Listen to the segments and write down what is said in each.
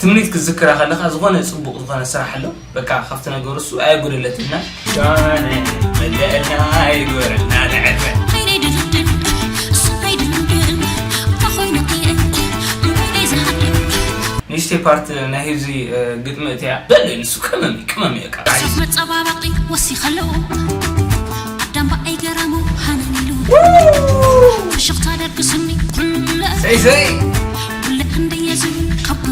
ትምኒት ክትዝክራ ከለኻ ዝኾነ ጽቡቕ ዝኾነ ስራሕ ኣሎ። በቃ ካብቲ ነገር እሱ ኣየጎደለትልና። ሻነ መለአልና ኣይግበረልና ንዕድመ። ንእሽተይ ፓርት ናይ ህዚ ግጥሚ እቲያ በለ ንሱ ቅመም እዩ፣ ቅመም እዩ በቃ። ሱፍ መጸባበቂ ወሲኸለዉ ኣዳምባ ኣይገረሙ ሃነን ኢሉ ፍሽኽታ ደርግስኒ ኩለ ሰይ ሰይ ኩለ ክንደየ ዝብል ካብ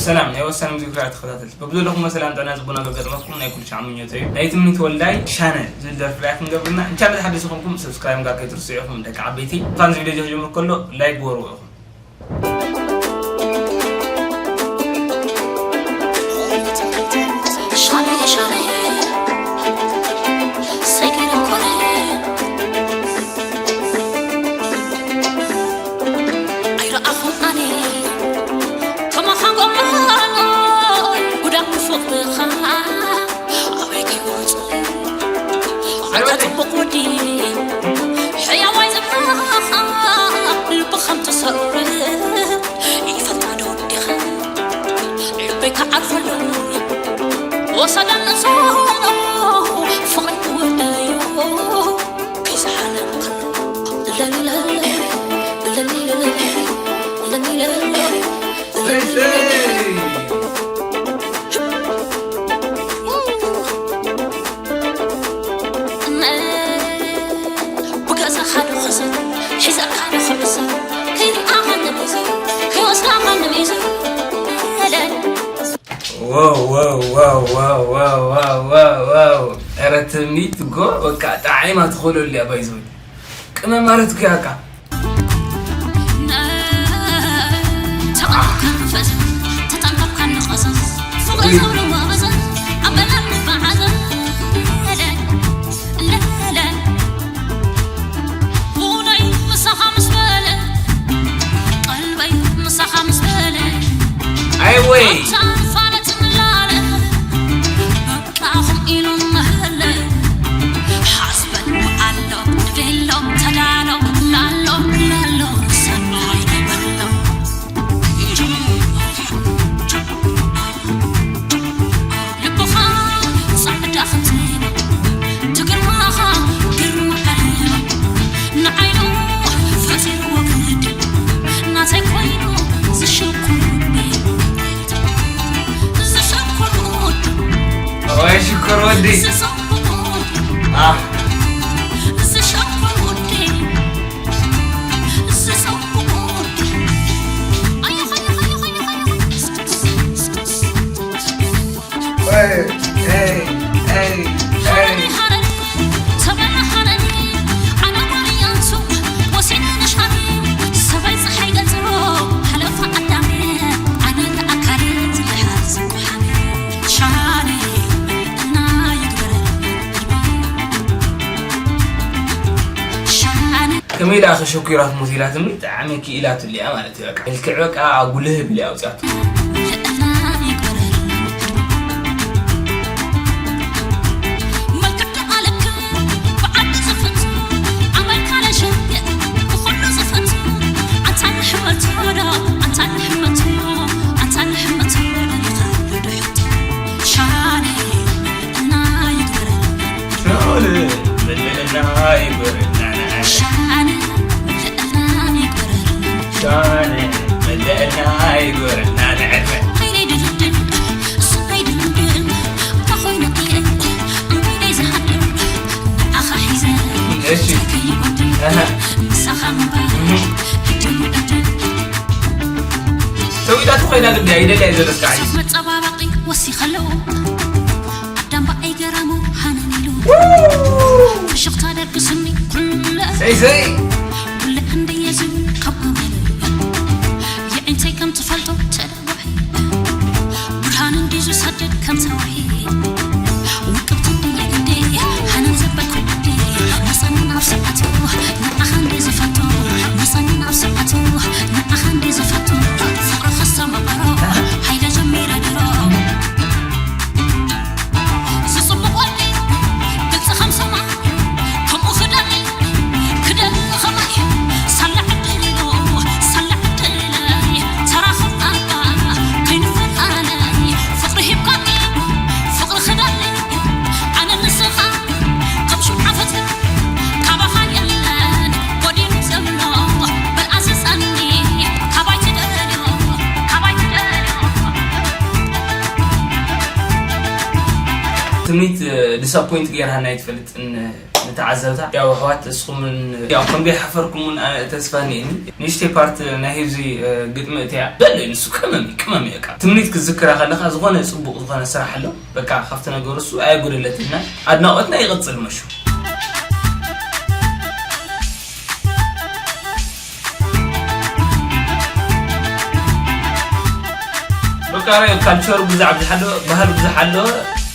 ሰላም ናይ ወሳኒ ሙዚቃ ተኸታተልቲ በብዘለኹም ሰላም ጥዕና ጽቡና ገገጥመኩም ናይ ኩሉ ሻዕ ምኞት እዩ። ናይ ትምኒት ወልዳይ ሻነ ዝብል ደርፊ ላይክ ክንገብርና እንቻ መዝሓደሲ ኮንኩም ሰብስክራይብ ጋር ከይትርስዑ ኢኹም ደቂ ዓበይቲ። ፋን ቪዲዮ ጀምር ከሎ ላይክ ግበሩ ኢኹም። ረ ትምኒት ጎ በቃ ጣዒማ ትኸለሉ እያ ባይዘወይ ቅመም ማለት እኮ ያቃ ከመይ ደኣ ከሸኩራ ትሞት ኢላ ትምኒ ብጣዕሚ ክኢላትሉ እያ ማለት እዩ። በቃ መልክዕ በቃ ኣጉልህ ብልያ ኣውፅኣቶ። ሰዊዳቱ ኮይና ግዲ ኣይደልያ እዩ ዘሎ ስካዕ መፀባበቂ ወሲኸለዉ ኣዳምባ ኣይገረሙ ሃነን ኢሉ ፍሽኽታ ደርግስኒ ኩለ ሰይ ሰይ ኩለ ክንደየ ዝብል ካብ ኣመሉ የዒንተይ ከም ትፈልጦ ተደዋሒ ብርሃን እንዲ ዝሰድድ ከም ፀዋሒ ውቅብቲ እንድየ እንዲ ሃነን ዘበልኩ እንዲ መፀኒ ናብ ሰዓቱ ንዓኻ እንዲ ዝፈቱ መፀኒ ናብ ሰዓቱ ንዓኻ እንዲ ዝፈቱ ፍቅሪ ክስተማቐሮ ሃይለ ጀሚረ ድሮ ዝፅቡቕ ወዲ ግልፂ ከም ሰማ ከምኡ ክደሊ ክደሊ ትምኒት ዲስኣፖይንት ገይርሃና ኣይትፈልጥን። ንተዓዘብታ ያው ኣሕዋት እስኹምን ያው ከም ዘይሓፈርኩምን ኣነ ተስፋ እኒአኒ። ንእሽተይ ፓርት ናይ ህዝቢ ግጥሚ እቲያ በለ ንሱ ቅመም ቅመም እየካ ትምኒት ክዝክራ ከለካ ዝኾነ ፅቡቅ ዝኾነ ስራሕ ኣሎ። በቃ ካብቲ ነገሩ እሱ ኣየጎደለትልና። ኣድናቆትና ይቕፅል መሹ። በቃ ካልቸሩ ብዙሕ ብዙሕ ኣለዎ፣ ባህል ብዙሕ ኣለዎ።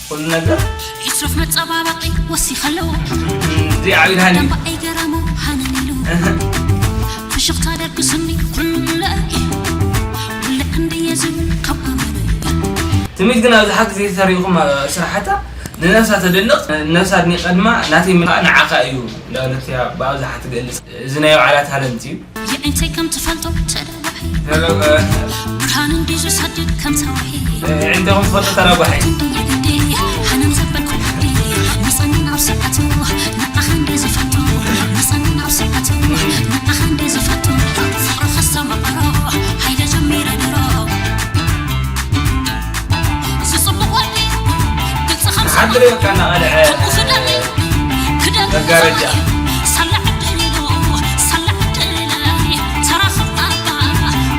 ኩሉ ነገር ይትረፍ መጸባበቂ ወሲኸ ኣለዎ። እዚ ዓብይ ድሃኒ ደንባ ኣይገረሙ ሃነን ኢሉ ፍሽኽታ ደቅስኒ ኩሉ ውልዕ እንድየ ዝብል ካብ ኣመነ ትምኒት ግን ኣብዚ ሓቂ ዘይተሪኹም ስራሓታ ንነብሳ ተደንቕ። ነብሳ ኣድኒቐ ድማ ናተይ ምልኣእ ንዓኻ እዩ እንዳበለት እያ ብኣብዝሓ ትገልጽ። እዚ ናይ ባዕላ ታለንት እዩ። የዒንተይ ከም ትፈልጦ ተለዋሒ ተለወ ብርሃን እንዲ ዝሰድድ ከም ተዋሒ ዕንተኹም ትፈልጡ ተላጓሒ ሓነን ዘበልኩ መጸኒ ናብ ሰዓቱ ንዓኻ እንዲ ዝፈቱ መጸኒ ናብ ሰዓቱ ንዓኻ እንዲ ዝፈቱ ፍቕሪ ከስተማቕሮ ሃይለ ጀሚረ ድሮ ዝጽቡቕ ወዲ ግልጽ ከም ሓድሪ በቃ እናቐልዐ ከምኡ ክደሊ ክደሊ መጋረጃ ሳላ ዕድል ኢሉ ሳላ ዕድለይ ተራኽብ ኣባ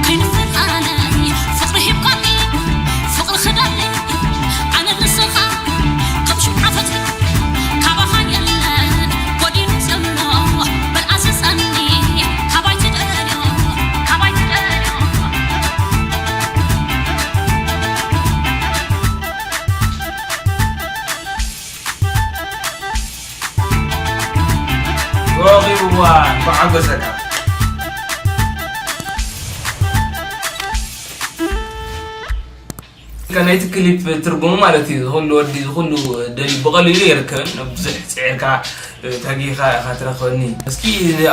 ከይንፈላለይ ፍቕሪ ሂብካኒ ፍቕሪ ክደሊ ኣነ ንስኻ ከም ሽምዓ ፈትሊ ካባኻ የለን ጎዲሉ ዘሎ በል ኣዝጸኒ ካባይ ትደልዮ ካባይ ትደልዮ ወቒዋ እንኳዕ ሓጎሰካ። ከ ናይቲ ክሊፕ ትርጉሙ ማለት እዩ ዝኹሉ ወዲ ዝኹሉ ደልዩ ብቐሊሉ የርከብን ብዙሕ ጽዒርካ ተጊኻ ኢኻ ትረኽበኒ። እስኪ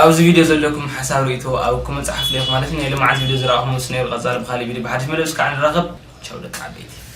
ኣብዚ ቪድዮ ዘለኩም ሓሳብ ርእይቶ ኣብ ኮመንት ጸሓፉለይ ማለት ናይ ልምዓት ቪድዮ ዝረኣኹም ምስ ነይሩ ቀጻሊ ብኻሊእ ቪድዮ ብሓድሽ መደብ እስካዕ ንራኸብ። ቻው ደቂ ዓበይቲ።